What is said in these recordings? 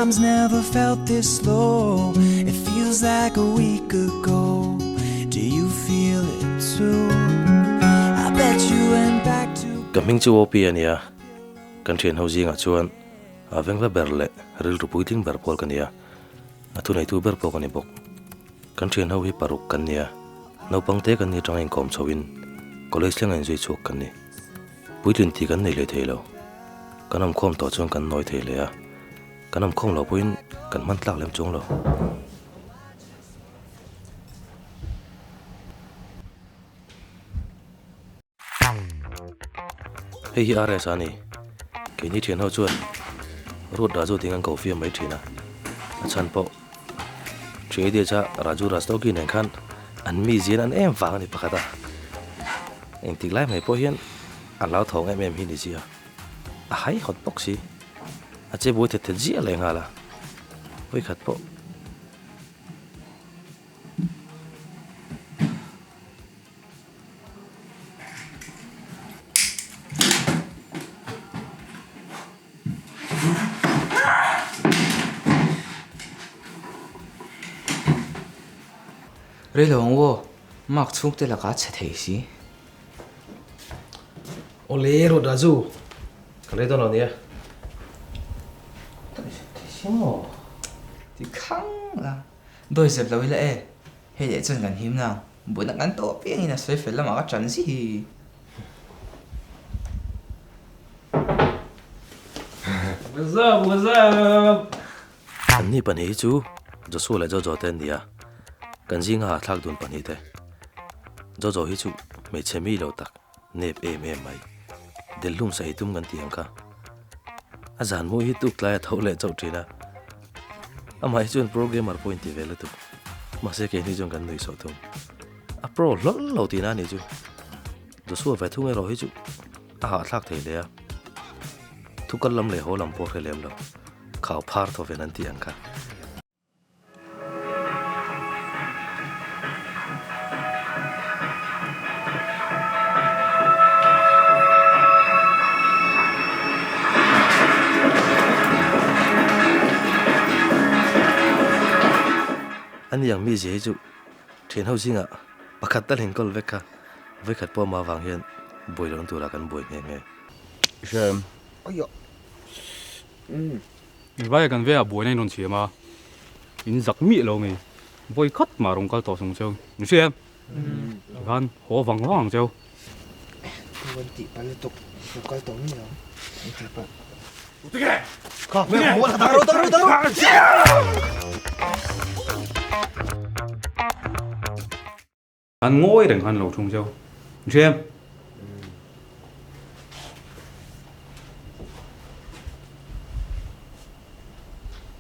Time's never felt this slow It feels like a week ago Do you feel it too? I bet you went back to Ka hming chu OP a nia, kan thian ho zingah chuan a vengla ber leh rilru puitling ber pawl ka nia, a thuneitu ber pawh ka ni bawk. Kan thian ho hi paruk kan nia, naupang te kan ni atanga inkawm chhoin college thleng a inzui chhuak kan ni. Puitlin tih kan nei leh thei lo. Kan awmkhawm tawh chuan kan nawi thei leh a, kan awmkhawm loh pawhin kan hman tlak lem chuang lo. Hei hi RS a ni. Keini thian ho chuan Ruth Raju tiin an ko fiam mai thin a, a chhan pawh Trinidad a Raju Rastogi nen khan an mi zian an em vang a ni pakhat a. Engtik lai mai pawh hian a hlau thawng em em hi ni zia. A hai hawt bawk si. A che buai thet thet ziah leh nghal a. Vawikhat pawh. Rei lo ang aw, mark chhungte lakah a chhe thei si. Awle Ruth Raju, kan rei dawn lo nia. Thei si maw? Ti khang la, dawi zep lo ila e, hei leh chuan kan him nang, buaina kan tawh apiangin a sawi fel lamah ka ṭan zih hi. What's up, what's up? Anni pahnih hi chu Joshua leh Jojo te an ni a, kan zinga hahthlak dun pahnih te. Jojo hi chu hmeichhe mi lo tak, nep em em mai. Delhlum sahi tum kan ti ang kha. A zan hmuh hi tuk tlai a tho leh chauh thin a. Amah hi chuan pro gamer pawh inti ve lutuk. Mahse keini chuan kan nuihsawh thung. A pro hlawl lo tihna a nih chu. Joshua ve thung erawh hi chu a hahthlak thei hle a, thu kal lam leh haw lam pawh hre lem lo, khau phar thaw ven an tih ang kha. Ani ang mizia hi chu Thian ho zingah pakhat tal inkawl vek kha vawikhat pawh amah avang hian buai lohna turah kan buai nghe nghe. Hrem. Vai kan velah buaina in rawn chhiam a, in zak miah lo mai. Vawikhat mah rawn kal tawh sung cheu. Ni hria em? Tikhan haw vang vang ang cheu. Rawn tih palh lutuk, lo kal tawh miah lo an tih palh. An ngawi reng khan lo thung cheu. Ni hria em?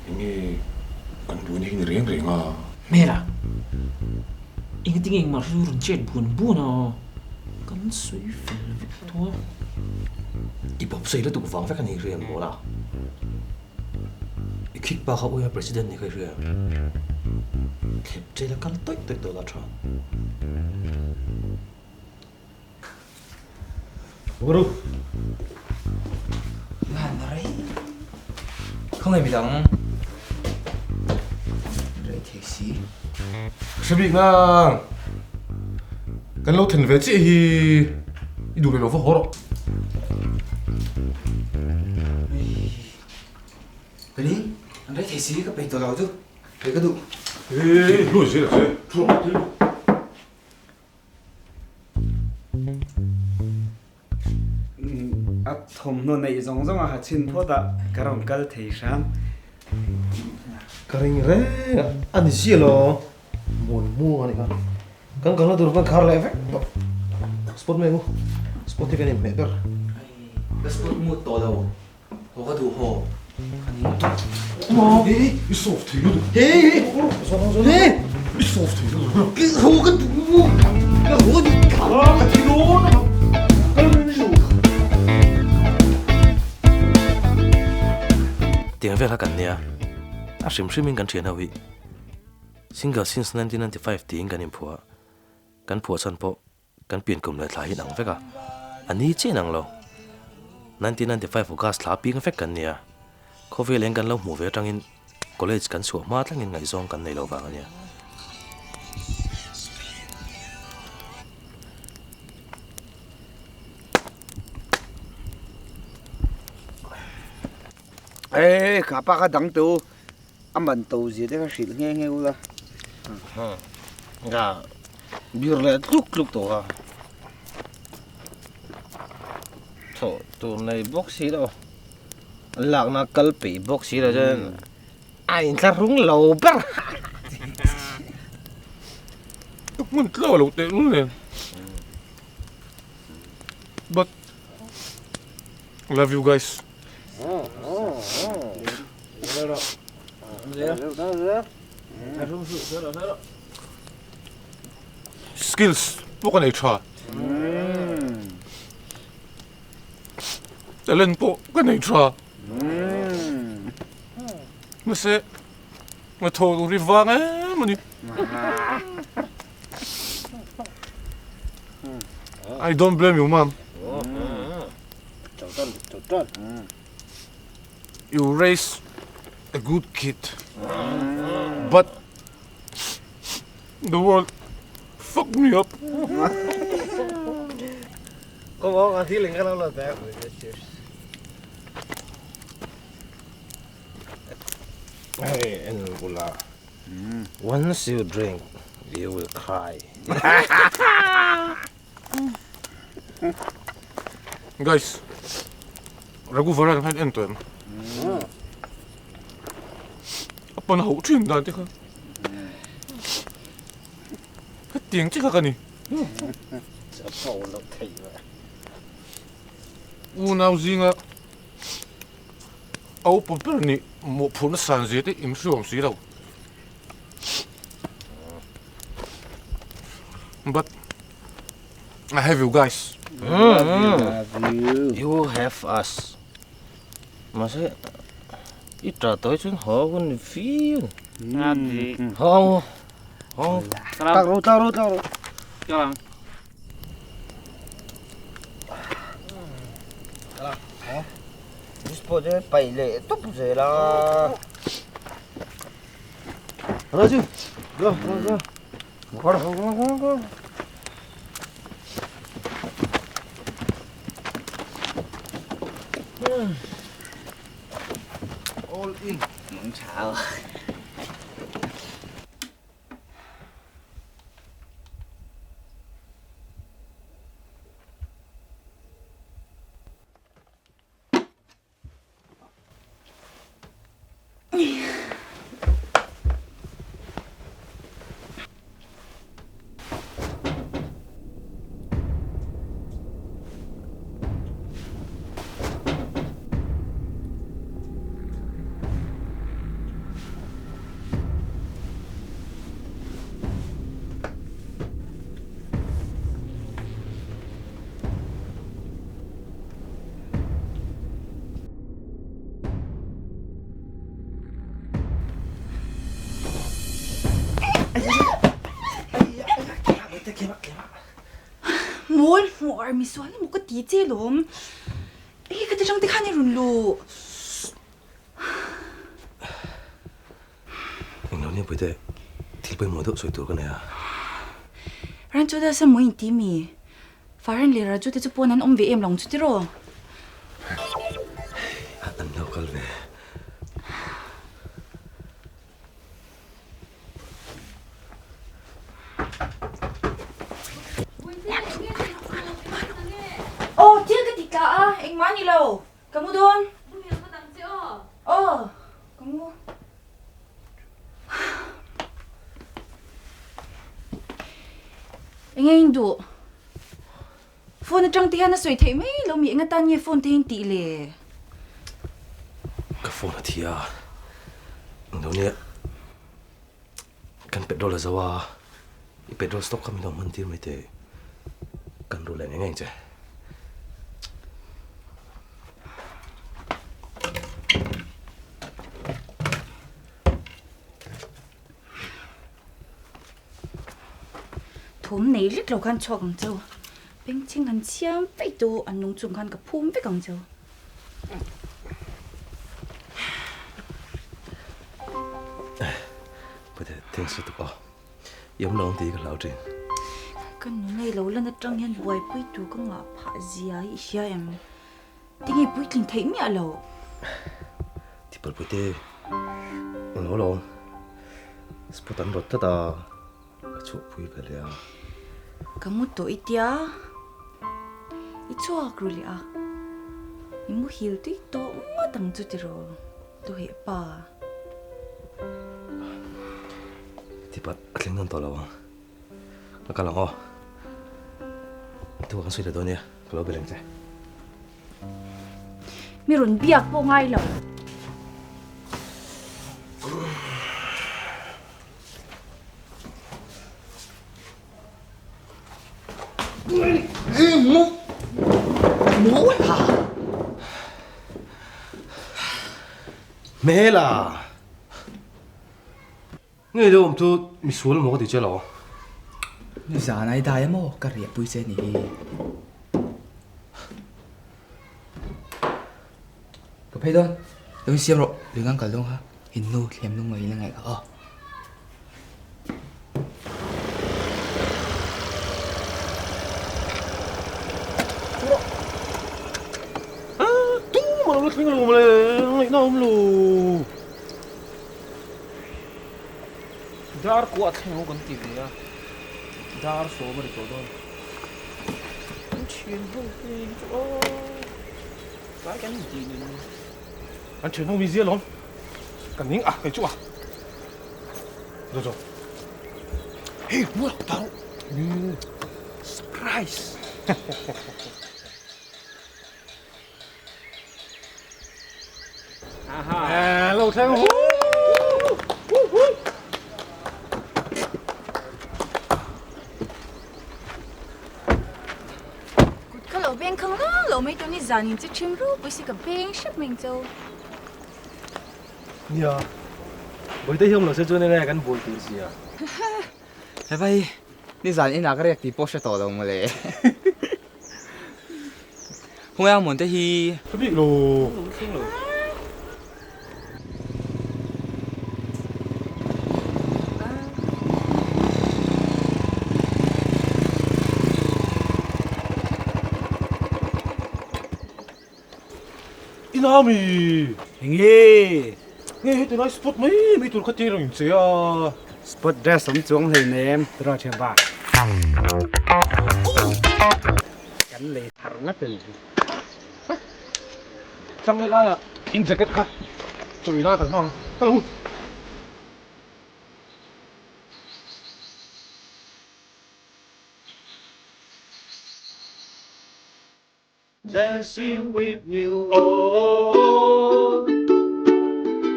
Enge kan buaina hi ni reng reng a? Hmela, engtin nge engmah hru rawn chet buan buan a, kan sawi fel vek tawh a. I bawp sawi lutuk vang vek a ni hria maw la? I khik pa kha uia president ni kha i hria em? Thlep che la kal tawih tawih tawh la tha. Guru. Lan rei. Khaw nge midang rei thei si. Hre bik nang. Kan lo then ve chiah hi i duh leh lo va haw rawh. Kani an rei thei si ka peih tawh lo chu. Kei ka duh. Hei, hluai zel a che. Thu rawh. A thawmhnaw neih zawng zawng a ha chhin phawt a, ka rawn kal thei hram. Ka ring reng a, a ni zia lo. Muan muang a ni kha. Kan kalna tur kan khar leh vek tawh. Spot mai ang u. Spot hi kan inhmeh ber. Ka spot mut tawh lo. Haw ka duh haw. Ka ning tawh. Hey, i soft thei lutuk. Hey, hey, i soft thei lutuk. Haw ka duh. Ka haw duh. Ka thi dawn a. Tiang vel kha kan nia. A hrim hrimin kan thian ho hi Single since 1995 tiin kan inphuah a. Kan phuah chhan pawh Kan pian kum leh thla hi inang vek a, a ni chiah inang lo. 1995 August thla a ping vek kan nia. Khawvel eng kan lo hmuh ve atangin college kan chhuah hma thlengin ngaihzawng kan nei lo vang a nia. Hey, kha pa kha dang tu a man to zia te kha hrilh nghe nghe ula. Nga bir leh tluk tluk tawh a. Thawh tur nei bawk si lo. An lakna kal peih bawk si lo chuan a inthlahrung lo ber. Ka hmun tlo lo teh lul nen. But love you guys. Skills pawh ka nei tha. Talent pawh ka nei tha. Mahse hnathawh tur hi vang em a ni. I don't blame you mom. You raise a good kid but the world fuck me up. Come on, ang feeling ka lang lang. Cheers. Hey, en ula. Once you drink, you will cry. Guys, Raghuvaran khan en tawh em? A pawn a hauh thin dan te kha. Hetiang chi kha ka ni. Unau zinga a upa ber nih mawhphurhna san zia te inhriawm si lo. But I have you guys. Love you. You have us. Mahse i tah tawh hi chuan haw hun viau. Haw haw. Tlak rawh tlak rawh tlak rawh. Dispo te paih leh tawp zel a. Raju, go go go. Go go go go. All in. Mong chào. Mawl hmuar misual emaw ka ti che lawm. Enge ka ti tang te khan i rawn luh. Englo nia Puite, thil pawimawh deuh sawi tur ka nei a. Ranchuda sa maw inti mi? Farhan leh Raju te chu pawn an awm ve em lo ang chu tiraw? An lo kal ve. Aw thil ka ti tla a, engmah a ni lo. Ka mu dawn. Aw ka mu. Enge in duh? Phone atang te hian a sawi theih mai lo mi enga tan nge phone te hi in tih le? Ka phone a thi a, englo nia kan petrol a zo a, i petrol stock kha min lo hman tir mai teh, kan ru leh ngei ngei ang che. Thawm nei lek lo khan chhuak ang cheu. Bengchheng han chhiam feih tu an nung chung khan ka phum vek ang cheu. Pute, thanks lutuk aw. I awm lo ang tih hi ka hlau thin. Ka nuna i lo lan atang hian buaipui tur ka ngah phah zia hi i hria em? Tinge puitling theih miah lo? Tipalh Pute, ang lo lo. Spot an rawt tlat a, ka chhuahpui ve leh a. Ka mu tawh i tia, i chhuak ru leh a. I muhil tui tawh ngawt ang chu tiraw, Duheh pa. Tipalh a thleng dawn tawh lo ang. Ka kal ang aw. Thu kan sawi leh dawn nia, ka lo be reng che. Mi rawn biak pawh ngai lo. Hmela! Ngei deuh awm chu misual maw ka ti che lo. Nizan ai dai emaw ka riahpui che ni hi. Ka phei dawn, lo insiam rawh, lui ngang kal dawn kha, in nu thlem lung mai la ngaih kha aw. Tu mah lo la thleng lo mawle, ngaihna awm lo. Dar kuah thleng ho kan ti ve a, dar sawm a ni tawh dawn. Kan thian ho te hi chu aw tlai kan intih nen. Kan thian ho mi zia lawm, ka ning a kei chu a. Zo zo. Hei hmuh a tau. Surprise. Lo thleng hu. Kut ka lo beng khang lo lo mai tawh ni zan in che ṭhim ropui si ka beng hrep mai ang cheu. Nia, Bawihte hi awm lo se chuan enge kan buai tur sia. Hevai, nizan inah ka riak tih pawh hre tawh lo mawle. Khawngaih ang Muante hi. Ka bik lo. Ina mi. Enge? Nge heti lai spot mai mai tur kha tir ang che a. Spot dress awm chuang hleinem tiraw thianpa. Kan lei thar ngat a ni. Chang leh laiah in jacket kha chawi lai kan hmang ka lo. Dancing with you oh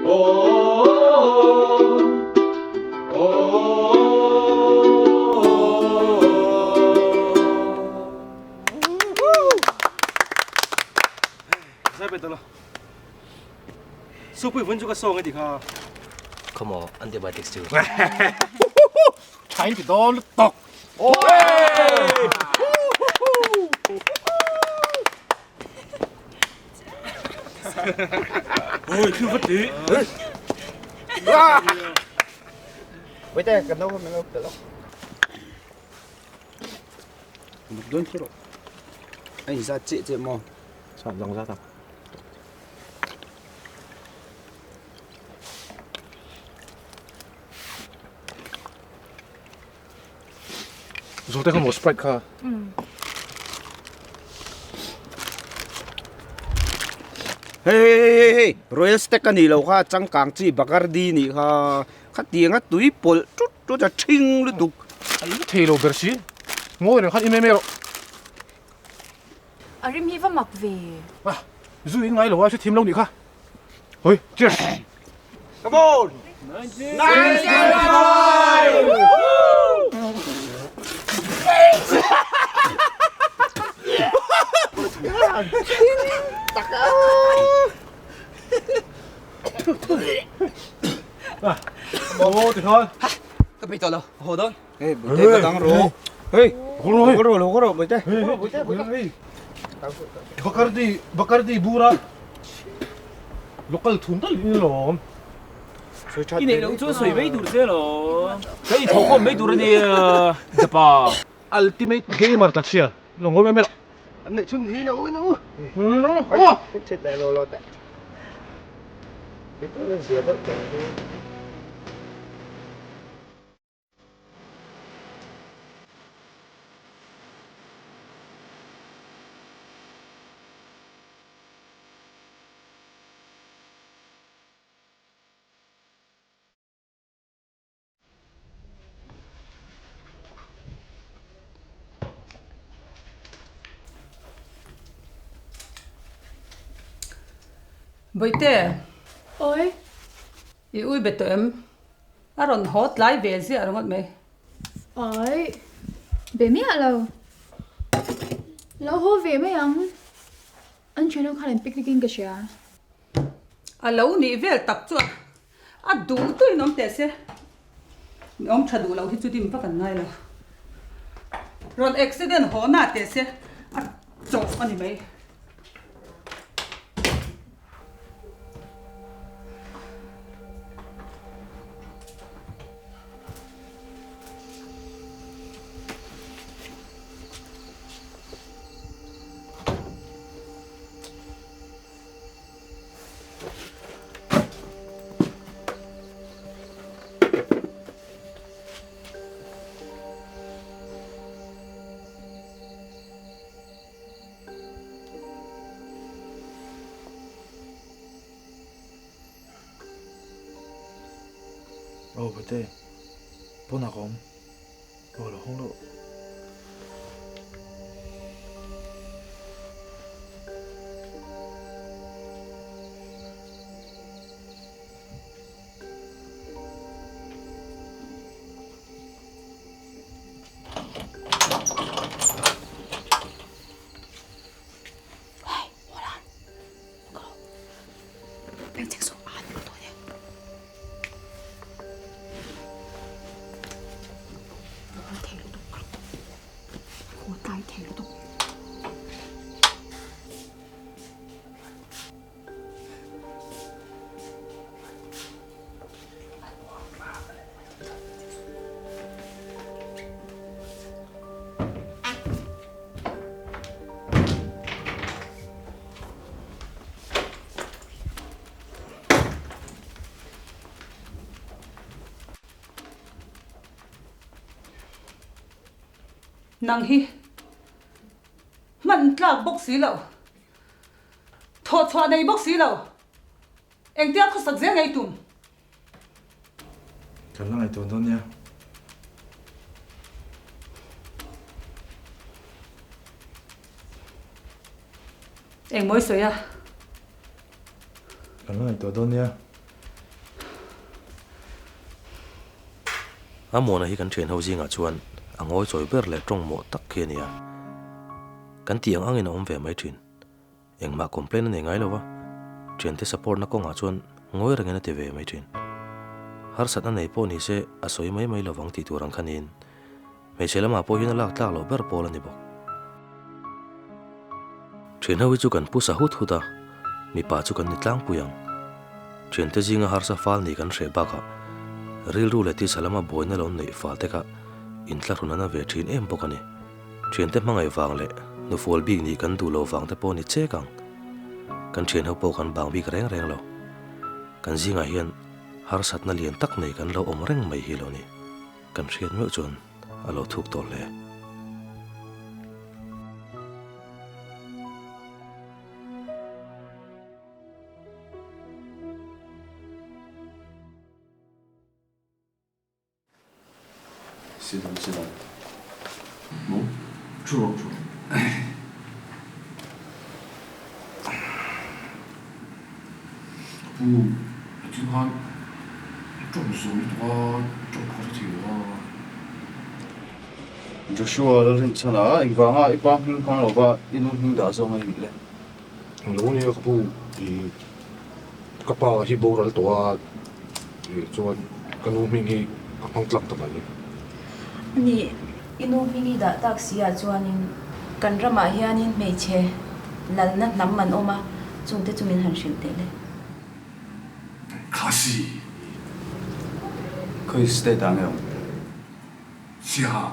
oh oh Zai pe tawh la. Supui vun chu ka sawng e ti kha. Khawmaw antibiotics chu. Thain ti dawn lutuk. Ôi, chưa vất tí. Wait there, kan đâu mình đâu tự Một đôi khi rồi. Anh ra chị chị mò. Sao dòng ra tập. Zawhte kha maw Sprite kha? Hei hei hei hei hei Royal Stag a nih loh kha changkang chi Bacardi nih kha khatiang a tui pawlh tut tut a thing lutuk. A in thei lo ber si. Ngawi reng khan i mem erawh. A rim hi va mak ve. Ah, zu in ngai lo a, hrethiam lo nih kha. Hoi, cheers! Come on! Aw, tikhan. Ka peih tawh lo, ka haw dawn. Hei, Bawihte ka dang rawh. Hei, haw rawh, haw rawh Bawihte. Bawihte, Bawihte. Bacardi, Bacardi bura local thum tal in lawm. I neih loh chuan sawi mai tur che lo. Ka inthawh khawm mai tur a nia Japa. Ultimate gamer ta chhia lo ngawi mai mai lo. An neih chhun hi no no. Chet leh lo lo teh. Zia deuh teh. Bawihte. Awi. I ui be tawh em? A rawn haw tlai ve ziah ringawt mai. Awi. Be miah lo. Lo haw ve mai ang. An thianho khan an picnic in ka hria. A lo nih vel tak chu a duh tuin awm teh se. Mi awm tha duh loh hi chu dim vak an ngai lo. Rawn accident haw na teh se a chawh a ni mai. Aw Bate, pawnah ka awm. Aw lo hawng loh. Nang hi hman tlak bawk si lo, thawhchhuah nei bawk si lo, engtia khawsak zel ngei tum? Kan la ngaihtuah dawn nia. Engmawi sawi a? Kan la ngaihtuah dawn nia. A muana hi kan thian ho zingah chuan a ngawi chawi ber leh tawng mawh tak khi a ni a. Kan tih ang angin a awm ve mai thin. Engmah complain a nei ngai lo va, thiante support na kawngah chuan ngawi rengin a ti ve mai thin. Harsatna nei pawh ni se a sawi mai mai lovang tih tur ang kha niin hmeichhe lamah pawh hian a lak tlak loh ber pawl a ni bawk. Thian ho hi chu kan pu sa hut hut a, mipa chu kan ni tlangpui ang. Thiante zinga harsa fal ni kan hreh bakah rilru leh tisa lama buaina lo neih fal te kha inthlahrun a na ve thin em bawk a ni. Thiante hmangaih vang leh nufual bik nih kan duh lo vang te pawh ni chek ang. Kan thian ho pawh kan bang bik reng reng lo. Kan zingah hian harsatna lian tak nei kan lo awm reng mai hi lo ni. Kan hriat meuh chuan a lo thuk tawh hle. Silai silai maw thu rawh thu rawh. Pu a thil khan tawng zawh lutuk a tawng kha hre thei lo a. Joshua Lalrinchhana engvanga i pa hming hmang lova i nu hming dah zawng a i nih le? Englo nia ka pu i ka pa hi boral tawh a ih chuan ka nu hming hi ka hmang tlak ta mai. Ani i nu hming i dah tak si ah chuanin kan ramah hianin hmeichhe lalna hnam an awm a, chungte chu min han hrilh teh le. Khasi. Khawi state ah nge awm? Siaha.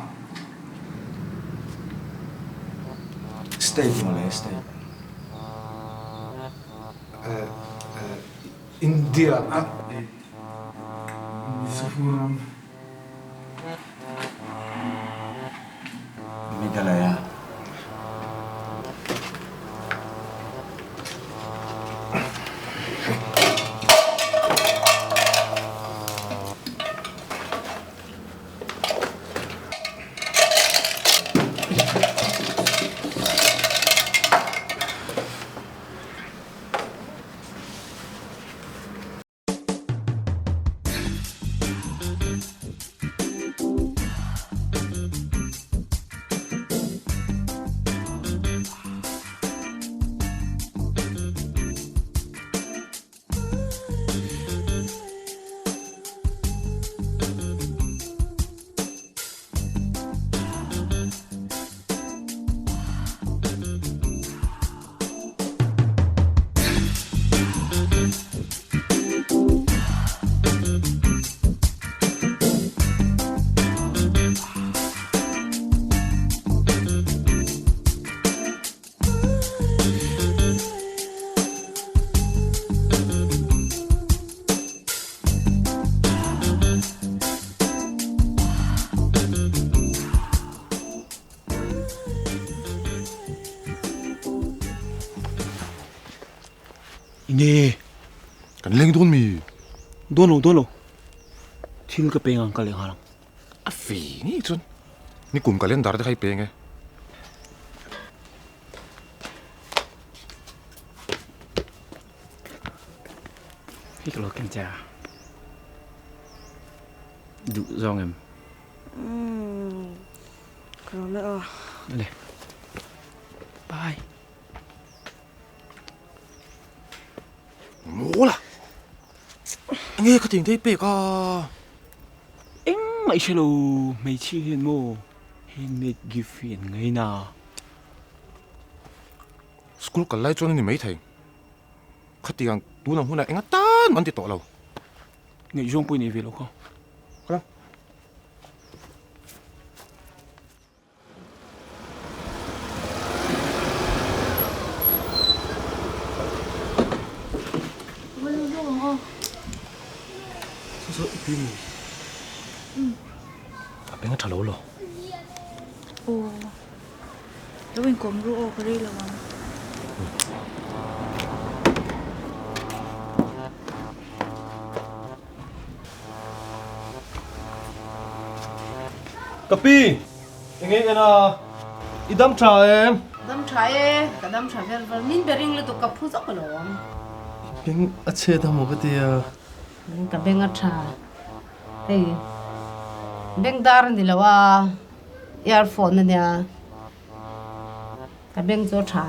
State mawle state. India ah. Mizoram. Meghalaya. Nge kan leng dawn mi? Dawn lo dawn lo. Thil ka peng ang ka leh nghal ang. A ve ngei chuan nikum calendar te kha i peng e. Hei ka lo ken che a. Duh zawng em? Umm ka lo leh a. Ale. Bye. Mawl a! Enge ka tih ang te i pek a? Engmah i hre lo hmeichhia hian maw handmade gift hi an ngaina. School kal lai chuan a ni maithei. Khatiang tunang hunah enga tan an ti tawh lo. Ngaihzawng pawh i nei ve lo kha. Kala. A beng a tha lo lo. Aw. Lo inkawm ru aw ka rei lo ang. Ka pi, enge en a, i dam tha em? Dam tha e, ka dam tha vel vel, min be ring lutuk ka phu zawk alawm. I beng a chhet a maw ka tia. Ka beng a tha, hei beng dar a ni lo a, earphone a nia, ka beng chu a tha.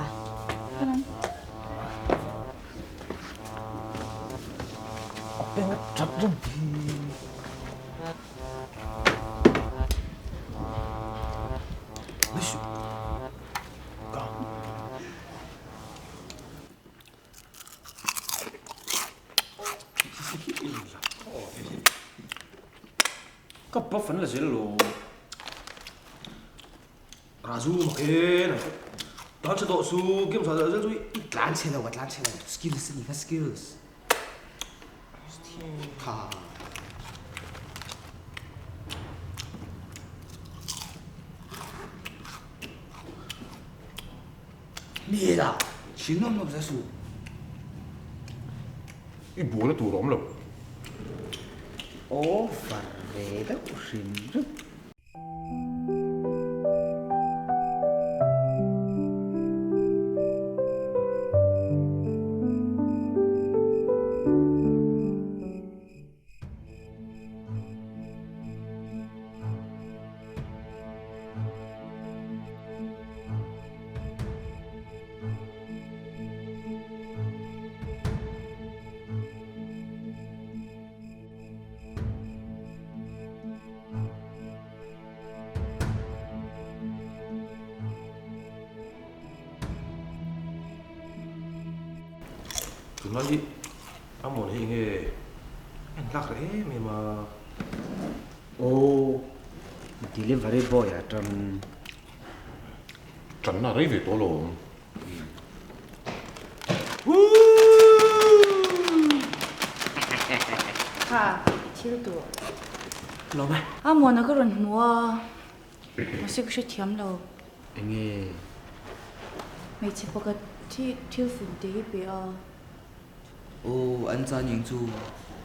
A beng a that reng hi. Ka buff an la zel lo. Raju mak e nang chu. Tlan chhe tawh su game sa zel chu i tlan chhe lo ka tlan chhe lo skills a ni kha skills. Tha. Mi la chin nuam nuam zel su. I buaina tur a awm lo. Over ve deuh hrim hrim. Tunlai hi a mawn hi enge en tlak reh em em a. Aw, delivery boy atang. Tanna rei ve tawh alawm. Kha, thil tur. Lawm e. A muana ka rawn hmu a, mahse ka hrethiam lo. Enge? Hmeichhe pakhat hi thil fun te hi pe a. Aw, an chan eng chu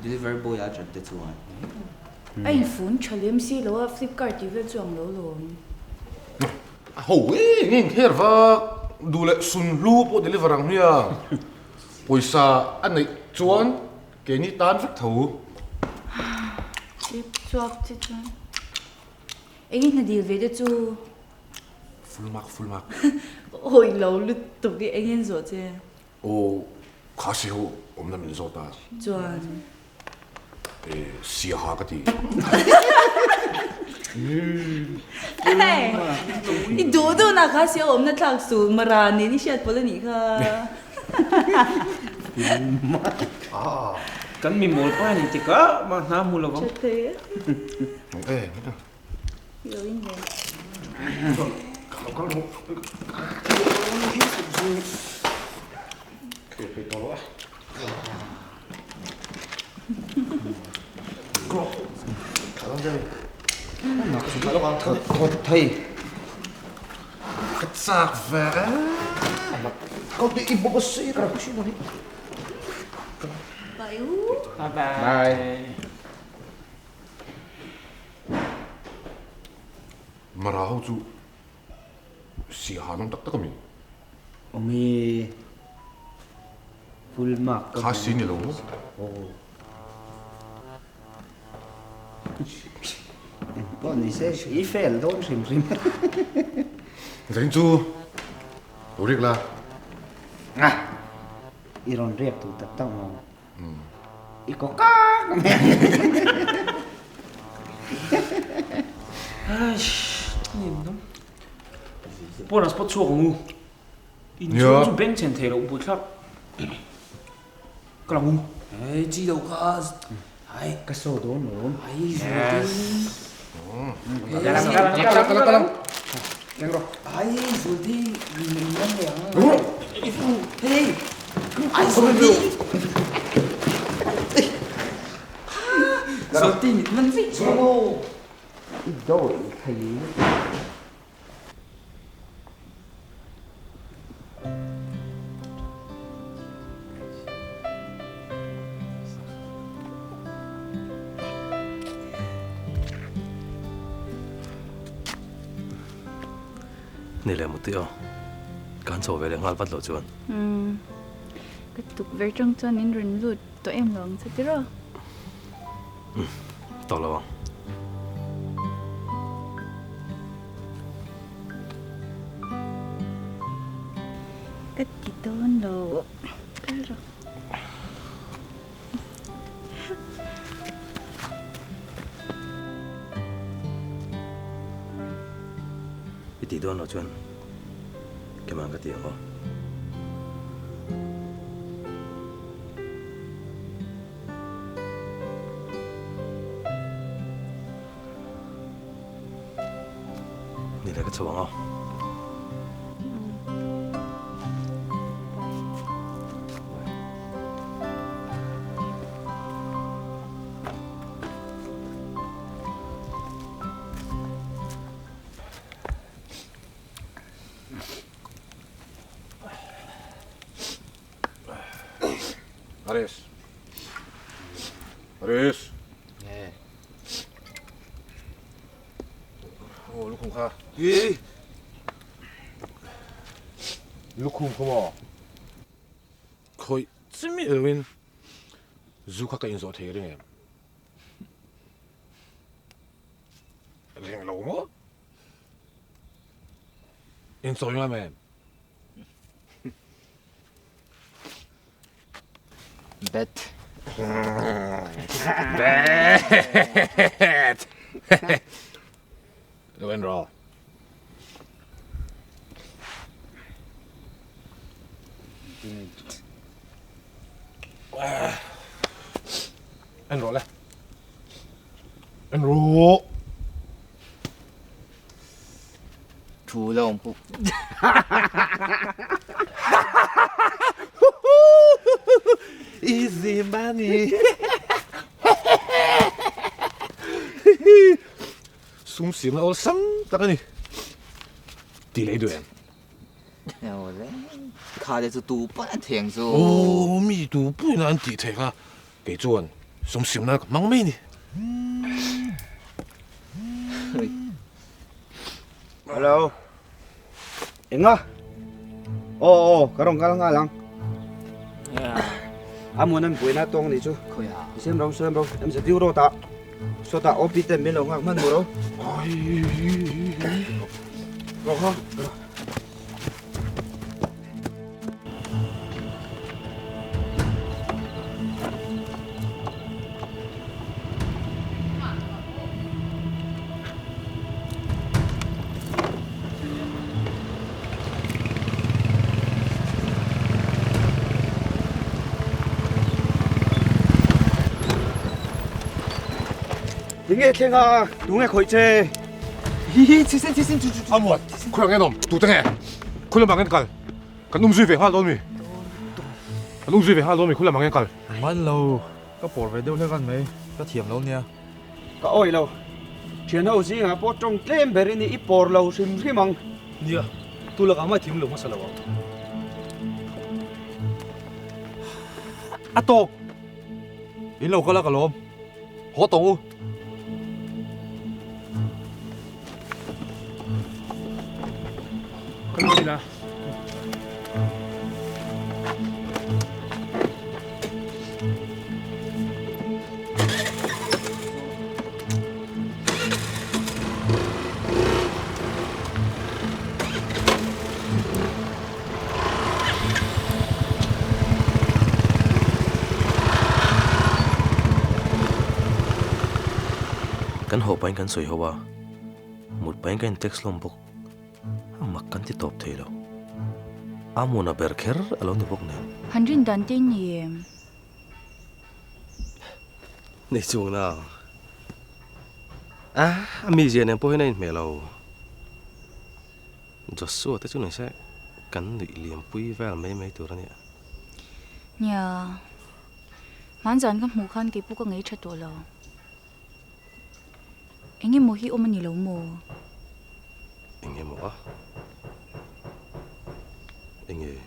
delivery boy a chan te chuan. A infun tha lem si lo a, Flipkart tih vel chu ang lo lawm. A ho e, nge inkher vak duh leh sunhlu pawh deliver ang hmiang pawisa a neih chuan keini tan vek tho. Chip chuak che chuan eng i hna dil ve te chu. Full mark full mark. Awi lo lutuk i eng in zawh che. Aw, kha si ho awmna min zawt a. Chuan. E, siaha ka ti. Hey, i duh duh na kha si awmna thlak suh, mara nen i hriat pawlh a nih kha. Kan mi mawl pa hian engtik ah mah hna hmu lo vang. Tha thei e. E, heta. Lo in ve. Bye. Bye. Mara ho chu siaha an awm tak tak a mi? Awm e, full mark ka Kha si ni lo maw? Aw. Engpawh ni se i fail dawn hrim hrim. Zain chu lo riak la. I rawn riak duh tak tak maw? I ko kak mai ang. Eish, ni nom. Pawn a spot chhuak ang u. In chhung chu beng chhen thei loh bui thlak. Ka lang u. Ei, chi lo kha. Ai, ka saw dawn lawm. Ai, zual te. Kalang, kalang, kalang, kalang. Keng rawh. Ai, zual te, min man leh ang. Hey, ai zual te. Zual te mit man vek chuang aw. I dawi thei. Ni leh mutui aw, ka han chho ve leh nghal vat loh chuan. Umm, ka tuk ver tang chuan in rawn lut tawh em lo ang che tiraw? Umm, tawh lo ang. Ka ti dawn lo, kal rawh. I tih dawn loh chuan keimah ka ti ang aw. Ni le ka chho ang aw. Ares. Ares. Aw lukhum kha. Hi. Lukhum kha maw? Khawih chimi erawhin zu kha ka inzawh thei ring em? Ring lo maw? Insawi ngam em? Bet. Bet. Lo en rawh. En rawh le. En rawh. la awm pawh. Easy money. Sum siamna awlsam tak a ni. Ti lei duh em? Awle, kha te chu tu pawn an thei ang chu. Aw, mi tu pawhin an tih theih kha. Kei chuan sum siamna ka hmang mai a ni. Hello. Enga? Aw aw, ka rawn kal nghal ang. A mun an buaina tawng ni chu. Sem ro sem ro, em se diu ro ta. Sawtah OP ten min lo nghak hman mu ro. Ro kha. Tinge thleng a, tunge khawih che? Hi hi, thisen thisen chu chu chu. Amuan, khawi ang en awm, tute nge? Khawi lamah nge an kal? Kan um zui ve nghal dawn mi? Kan um zui ve nghal dawn mi khawi lamah nge an kal? Man lo, ka pawr ve deuh hlek an mai, ka thiam lo nia. Ka awih lo. Thian ho zingah pawh tawng tlem ber i ni, i pawr lo hrim hrim ang. Nia, tu lakah mah thim lo hmasa lo ang. A tawk! In lo kal a ka lawm. Haw tawng u. Ka lo ila. Kan haw pahin kan sawi ho a, mut pahin ka in text hlawm bawk. A mak kan ti tawp thei lo. A muna ber kher a lo ni bawk nen. Han rin dan te in nei em? Nei chung na. A, a mizia nen pawh hian a inhmeh lo. Joshua te chu ni se kan nuih liampui vel mai mai tur a nia. Nia, hmanzan ka hmuh khan keipawh ka ngei tha tawh lo. Eng emaw hi awm a ni lo maw? Eng emaw a? Eng nge?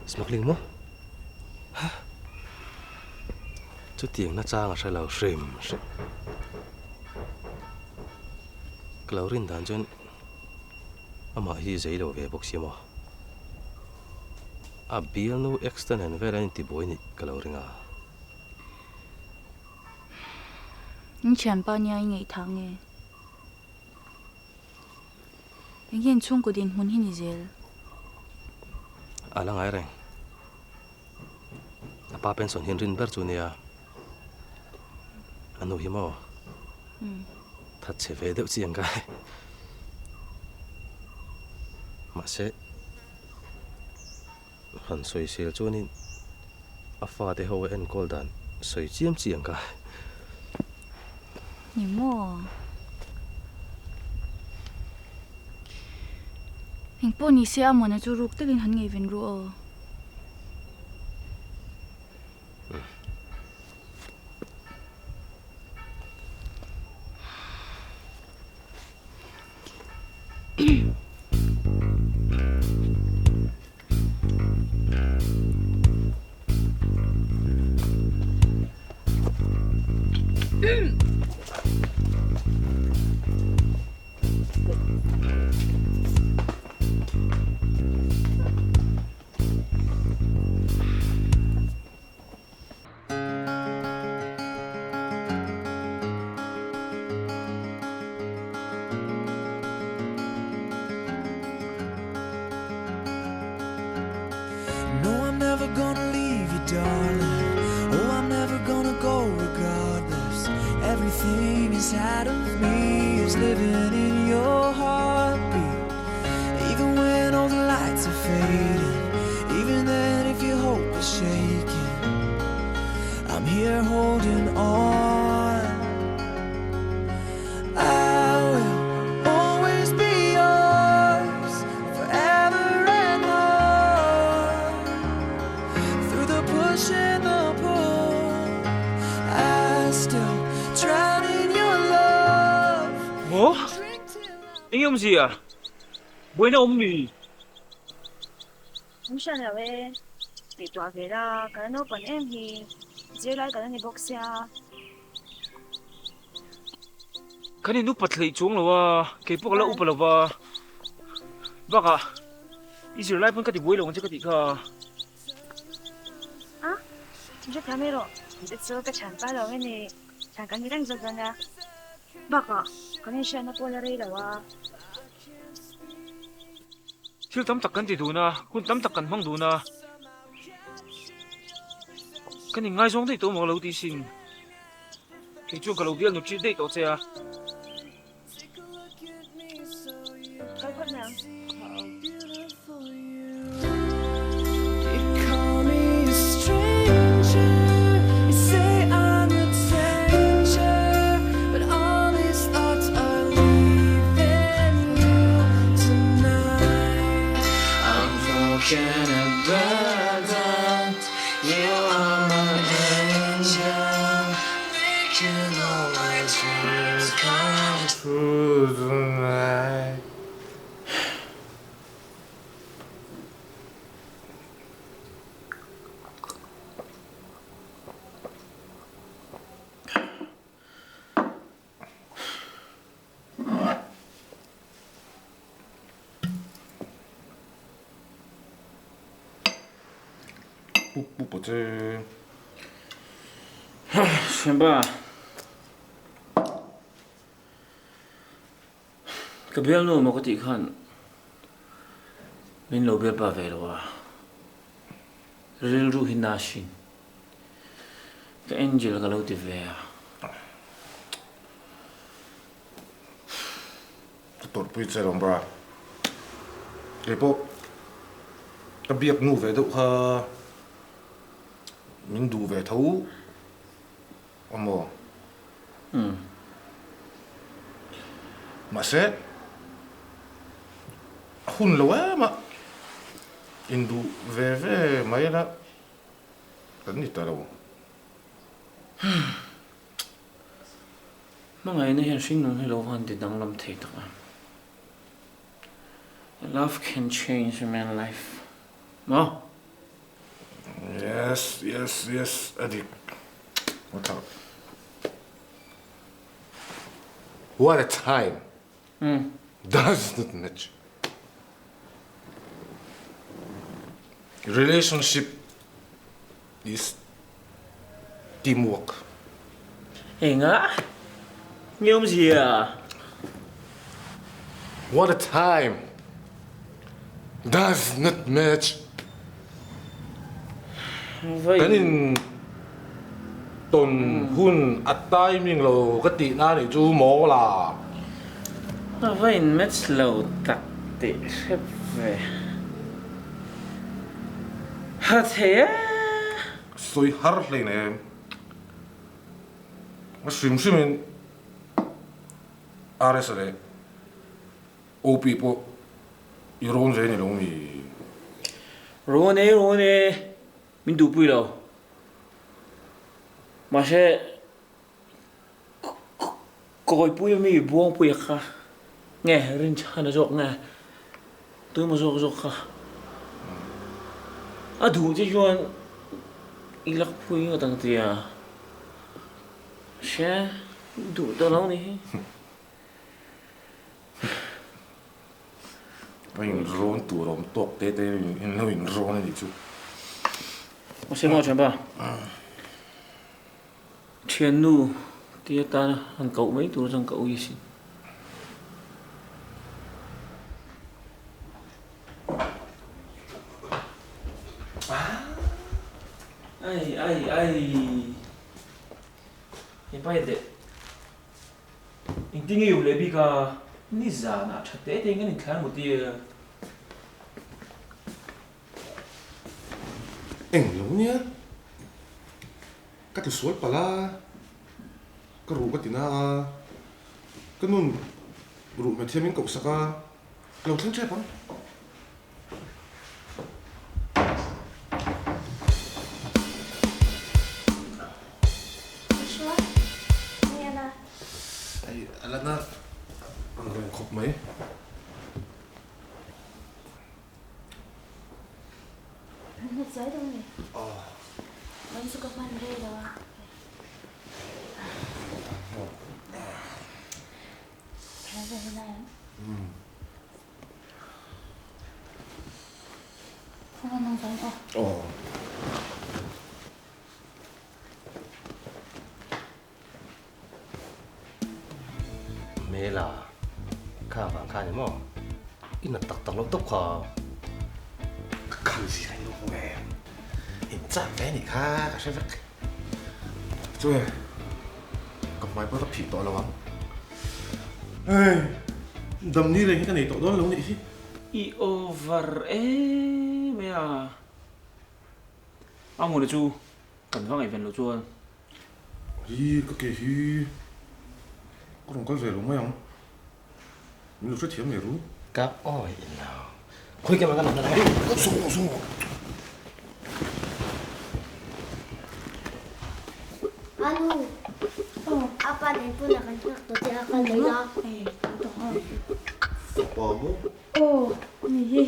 Smuggling maw? Ha? Chutiang nachang a hre lo hrim hrim. Ka lo rin dan chuan amah hi zei lo ve bawk si maw? A bialnu ex te nen vel an intibuai nih ka lo ring a. In thianpa nia i ngaihthah nge? Eng hian chhungkaw dinhmun hi ni zel? A la ngai reng. A pa pension hian rin ber chu nia. A nu hi maw? That chhe ve deuh chi ang kai. Mahse. Han sawisel chuanin a fate ho a enkawl dan sawi chiam chiang ka. Ni maw? Engpawh ni se a mawna chu ruk takin han ngeiven ru aw. No I'm never gonna leave you darling Oh I'm never gonna go regardless Everything inside of me is living in your heartbeat Even when all the lights are fading Even then if your hope is shaking I'm here holding on I will always be your. push and the pull. I still drown in your love. Maw? Eng awmzia? Buaina awm mi? Awm hran lo e. Tihtuah ve la, ka la naupan em hi. Zirlai ka la ni bawk sia. Kan in upa thleih chuang lo a, kei pawh ka la upa lo va. Bakah, i zirlai pawn ka ti buai lo ang che ka tih kha. A, hre thiam i rawh, te chu ka chhan pa lo nge ni, chhan kan ni reng zawk dawn a. Bakah, kan inhriatna pawh la rei lo a. Thil tam tak kan ti dun a, hun tam tak kan hmang dun a. Kan inngaizawng daih tawh maw ka lo tih sin. Kei chuan ka lo bial nut ṭih daih tawh che a. Kal phawt mai ang. Pup pup a che. Hrianpa. Ka bialnu maw ka tih khan min lo bialpa ve lo a. Rilru hi nashin. Ka angel ka lo ti ve a. Ka tawrhpui che lawm bra. Keipawh ka biak nu ve deuh kha min duh ve tho a maw? Umm. Mahse a hun lo em a, induh ve ve mai la kan ni ta lo. Hmangaihna hian hringnun hi lo van ti danglam thei tak a. Love can change a man life. Maw? Yes, yes, yes, a dik. What a What a time. Does not match. Relationship is teamwork. Enga? Nge awmzia? What a time. Does not match. Kan in tawn hun a timing lo ka tih na nih chu maw la. A va in match lo tak teh hrep ve. Ha thei e. Sawi har hlein em. A hrim hrim in RS leh OP pawh i rawn ve ni lo mi? Rawn e, rawn e, min duhpui lo. Mahse, Kawipui ami Buangpuia kha nge Rinchhana zawk nge tuemaw zawk zawk kha a duh che chuan i lakpui ngawt ang tia hre duh ta lo ni hi. A inrawn tur a awm tawk te te in lo inrawn a nih chu. Mahse maw thianpa? Thiannu ti atana han koh mai tur chuan ka ui asin. Ai ai ai Hepa hi teh engtin nge i awm leh bik a nizanah tha te te in kan inthlai maw tia. Eng lo nia ka ti sual palh a, ka ruh ka ti na a, ka nun ruh hmethiam in koh sak a, ka lo thleng tep ang. Hmela, kha vang kha ni maw? I nat tak tak loh tawp kha. Ka khal zir in hmu em? In chak ve anih kha ka hre vek. Chuan ka hmai pawh ka phih tawh lo ang. Hei, damni reng hi ka nei tawh dawn lo nih hi. I over em e a. A hmun chu kan va ngaihven loh chuan. Hi ka ke hi ka rawn kal ve lo mai ang. Min lo hrethiam ngei ru. Ka awi lo. Khawi ke mah ka nawm na lai. Saw saw. Anu, apa nen pawn a kan nghak tawh che a ka lei a. Fapa maw? Aw, ni hi.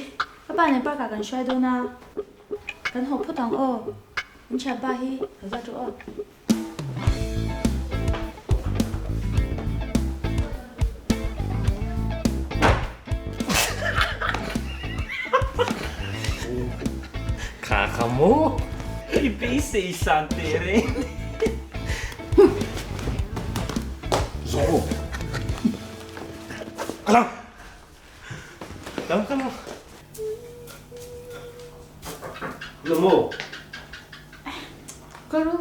A pa nen park ah kan hruai dawn a. Kan haw phawt ang aw. In thianpa hi lo zat rawh aw. Kha kha maw? I beisei san teh reng. Zawng aw. Kal ang. Kal kal ang. Lo maw? Ka ru.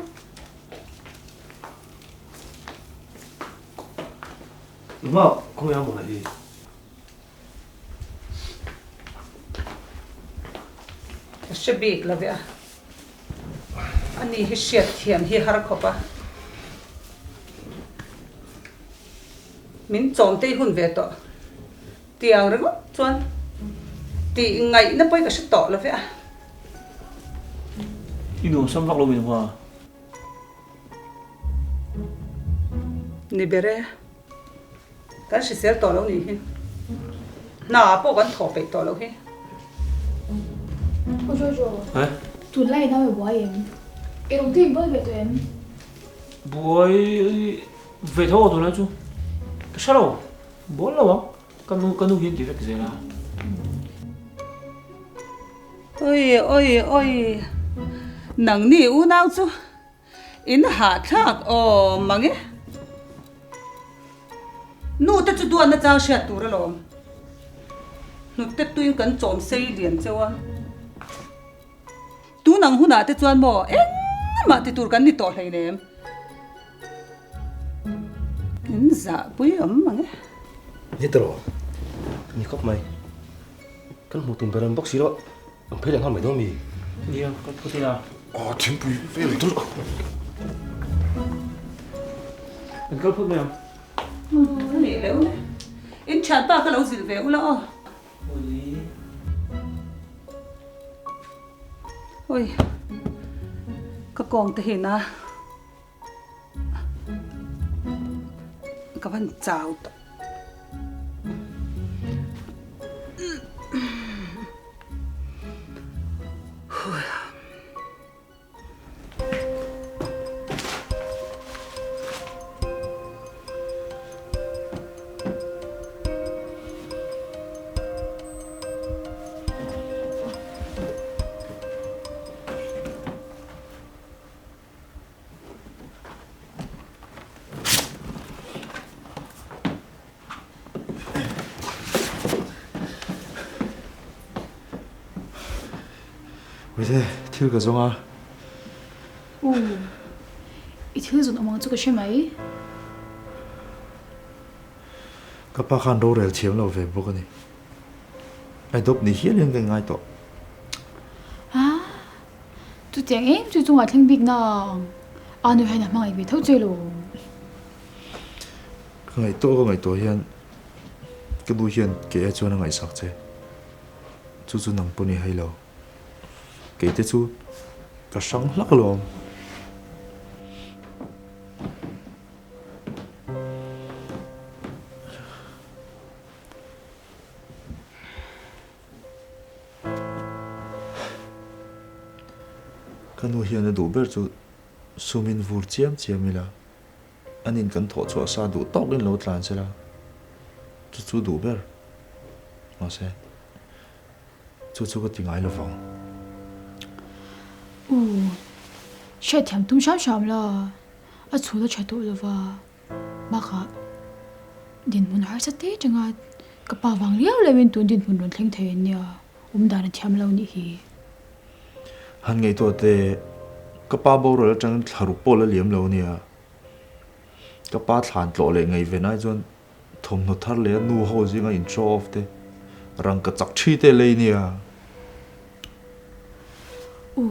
Numa, khawnge a mawna hi? Ka hre bik lo ve a. Ani hi hriat thiam hi har khawp a. Min chawm tei hun ve tawh. Tiang ringawt chuan tih ngaihna pawh hi ka hre tawh lo ve a. I nuam sam vak lo mi hma. Ni ber e, kan hrisel tawh lo nih hi. Hna pawh kan thawh peih tawh loh hi. Aw Jojo, tunlai nau i buai em? I rawn te in buai ve tawh em? Buai ve tho a tunlai chu ka hre lo. Bawl lo ang, ka nu ka nu hian ti vek zel a. Oi oi oi, nangni unau chu in hahthlak awm mang e. Nu te chu duatna chang hriat tur alawm. Hnute tuin kan chawm sei lian cheu a. Tun ang hunah te chuan maw engmah ti tur kan ni tawh hleinem. In zahpui awm mang e. Ni tawh, ni khawp mai. Kan hmuh tum ber ang bawk si lo, an phei leh nghal mai dawn mi? Nia, ka phut ila. Aw, thingpui vel ang chu. Kan kal phut mai ang. Ni leh u. In thianpa kha lo zilh ve ula aw. Oi, ka kawng te hin a, ka van chau tawh. Uite, thil ka zawng a. U, i thil zawn awm ang chu ka hre mai. Ka pa khan rorel thiam lo ve bawk a ni. Adopt ni hial hian ka inngai tawh. Ah, chutiang em chu chungah thleng bik nang. A nu hian a hmangaih ve tho che lo. Ka ngaihtuah ka ngaihtuah hian ka nu hian kei ai chuan a ngaihsak che. Chu chu nang pawh ni hai lo. Kei te chu ka hrang hlak alawm. Ka nu hian a duh ber chu sumin vur chiam chiam ila, anin kan thawh chhuah sa duh tawkin lo tlan sela, chu chu duh ber. Mahse, chu chu ka ti ngai lo vang. U, hriatthiam tum hram hram la, a chhul a tha tawh lova. Bakah, Dinhmun harsa te tanga ka pa vang liau liauin tun dinhmun rawn thleng thei an nia, awm dan a thiam lo nih hi. Han ngaihtuah teh, ka pa boral atangin thlaruk pawh la liam lo ania. Ka pa thlan tlawh leh ngaihven ai chuan thawmhnaw thar leh a nu ho zinga in show off te, rangka chak thi te lei nia. U.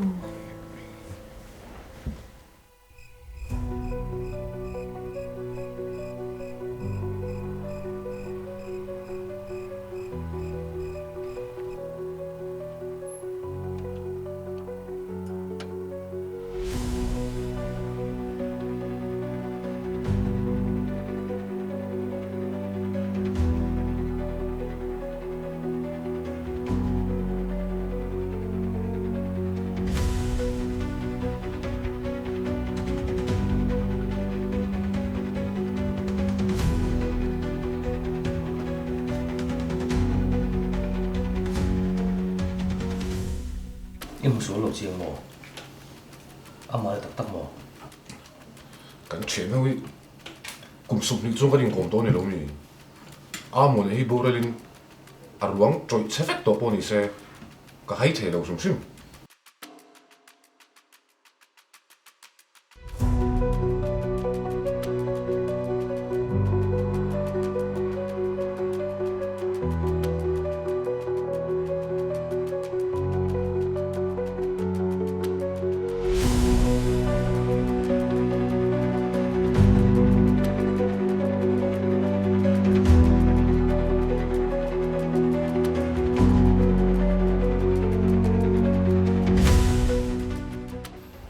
I hmu sual lo chiang maw? Amah le tak tak maw? Kan thian ho hi kum 20 chuang kan inkawm tawh a ni lo mi? A mawle hi boralin a ruang tawih chhe vek tawh pawh ni se ka hai thei lo hrim hrim.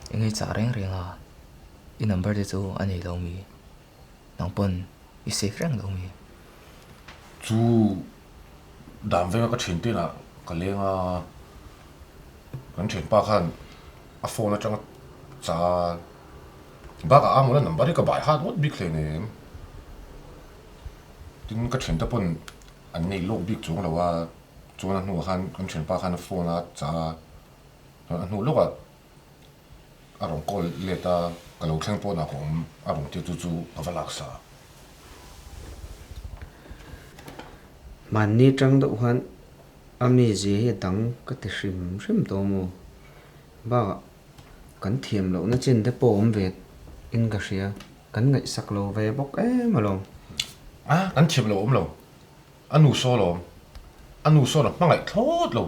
Enge chah reng reng a, i number te chu a nei lo mi? Nang pawn i save reng lo mi? Chu dan venga ka thian te inah ka leng a, kan thianpa khan a phone atanga chah a, bakah a mawla number hi ka bai hat ngawt bik hle nem. Tin ka thiante pawn an nei lawk bik chuang lo a, chuan a hnuah khan kan thianpa khan a phone a chah a, chuan a hnu lawkah a rawn call let a, ka lo thleng pawnah ka awm a rawn tir chu chu ka va laksa. Mahni tang deuh khan a mizia hi a dang ka ti hrim hrim tawh maw? Bakah kan thiam lohna chin te pawh awm ve in ka hria, kan ngaihsak lo ve bawk em alawm. A, kan thiam lo awm lo, a nu saw lawm, a nu sawn a hmangaih thlawt lo.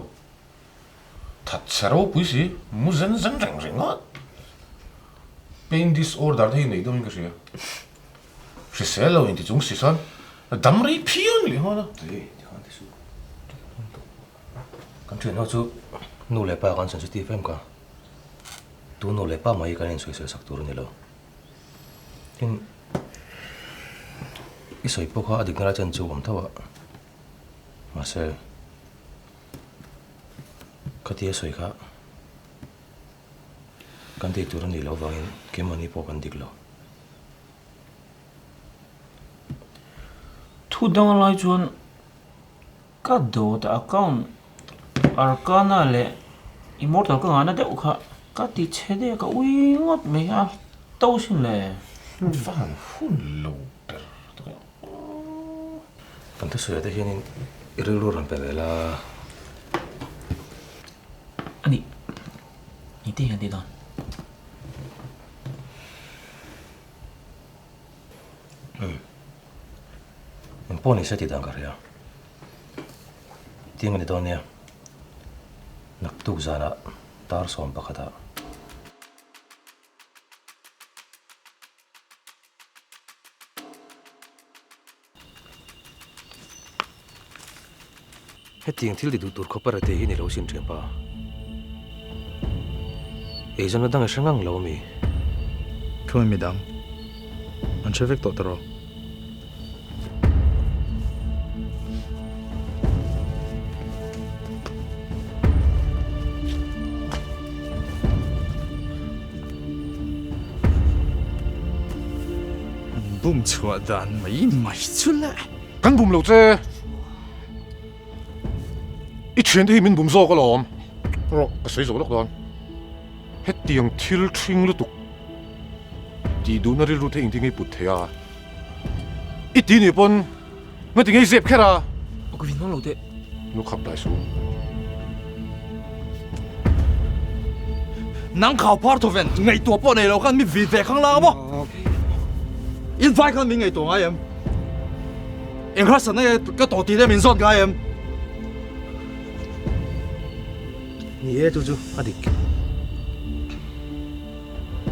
That chhe ropui si, mu zen zen reng ringawt. Pain disorder te hi nei deuhin ka hria. Hrisel lo inti chung si sawn dam rei phian leh nghal a. Kan thian ho chu nu leh pa kan sensitive em ka. Tu nu leh pa mai kan insawisel sak tur a ni lo. Tin, i sawi pawh kha a dikna lai chuan chu awm tho a. Mahse, khatia sawi kha kan tih tur a nih loh avangin keimahni pawh kan dik lo. Thu dang lai chuan ka dawt account Arcana leh Immortal ka ngahna deuh kha ka ti chhe deuh ka ui ngawt mai a to sin le. Van hun lo ber tak e. Kan thusawi te hianin i rilru rawn pe ve la. A nih, engtin hian ti dawn? Umm. Engpawh ni se tih dan ka hria. Tiang a ni dawn nia. Naktuk zanah tar 11ah. Hetiang thil ti duh tur khawpa rethei hi ni lo sin thianpa. Eizawnna dang i hre ngang lo ami? Thu mi dang an hre vek tawh ta rawh. An bum chhuah dan mai mai chu le. Kan bum lo che. I thiante hi min bum zawk alawm. Rawh ka sawi zo lawk dawn. Hetiang thil thring lutuk tih duhna rilru te engtin nge i put thei a? I ti nih pawn Ngati nge i zep kher a? Aw ka vin hmang lo teh. Nu khap dai su. Nang khau phar thaw ven ngaihtuah pawh nei lo khan mi vit ve khang lang a maw? In vai khan min ngaihtuah ngai em? Eng harsatna nge ka tawh tih te min zawt ngai em? Ni e chu chu a dik.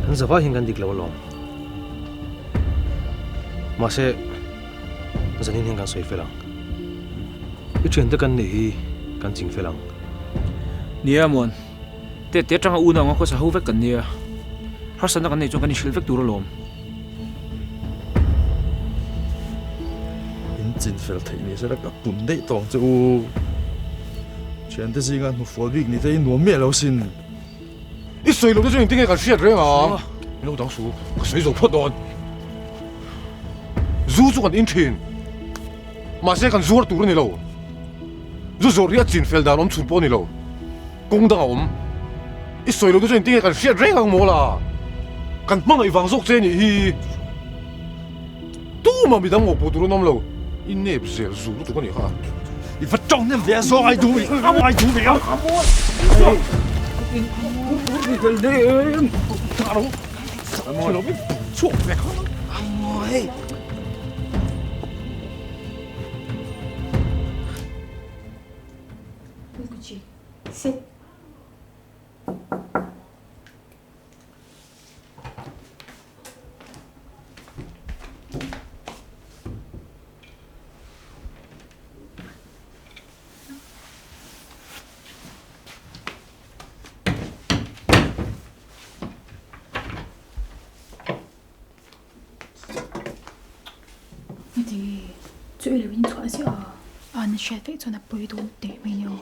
Kan zavai hian kan dik lo alawm. Mahse zanin hian kan sawi fel ang. I thiante kan nih hi kan ching fel ang. Nia Muan, te te atanga unau anga khawsa ho vek kan nia. Harsatna kan neih chuan kan inhrilh vek tur alawm. In chin fel theih ni sela ka pun daih tawng che u. Thiante zinga hnufual bik ni te i nuam miah lo sin. I sawi loh te chu engtin nge kan hriat reng ang? Min lo dang su, ka sawi zo phawt dawn. Zu chu kan in thin. Mahse kan zuar tur a ni lo. Zu zawrh hi a chin fel dan awm chhun pawh a ni lo. Kawng dang a awm. I sawi loh te chu engtin nge kan hriat reng ang maw la? Kan hmangaih vang zawk che a nih hi. Tumah midang ngawhpawh tur an awm lo. I nep zel zu lutuk a nih kha. I va tawng hnem ve a zawng ai duh i ai duh ve a. Chhuak ve kha. Amawi. Sit. Heti chu i lo in chhuah ziah a, a na hriat vek chuan a pawi dawn teh mai nia.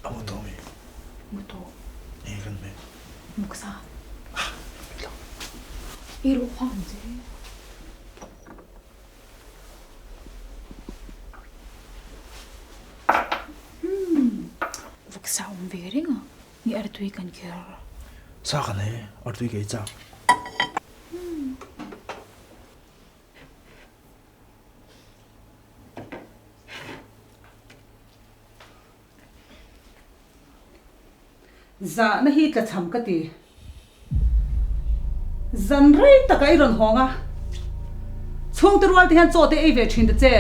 A mu tawh mi? Mu tawh. Eng kan hmeh? Muksa. I ruh huang che. Umm vawksa awm ve reng a, ni artui kan kher. Sa kan he, artui ka ei chak. Zahna hi tlachham ka ti. Zan rei takah i rawn hawng a, chhungte rual te hian chaw te ei ve thin ta che.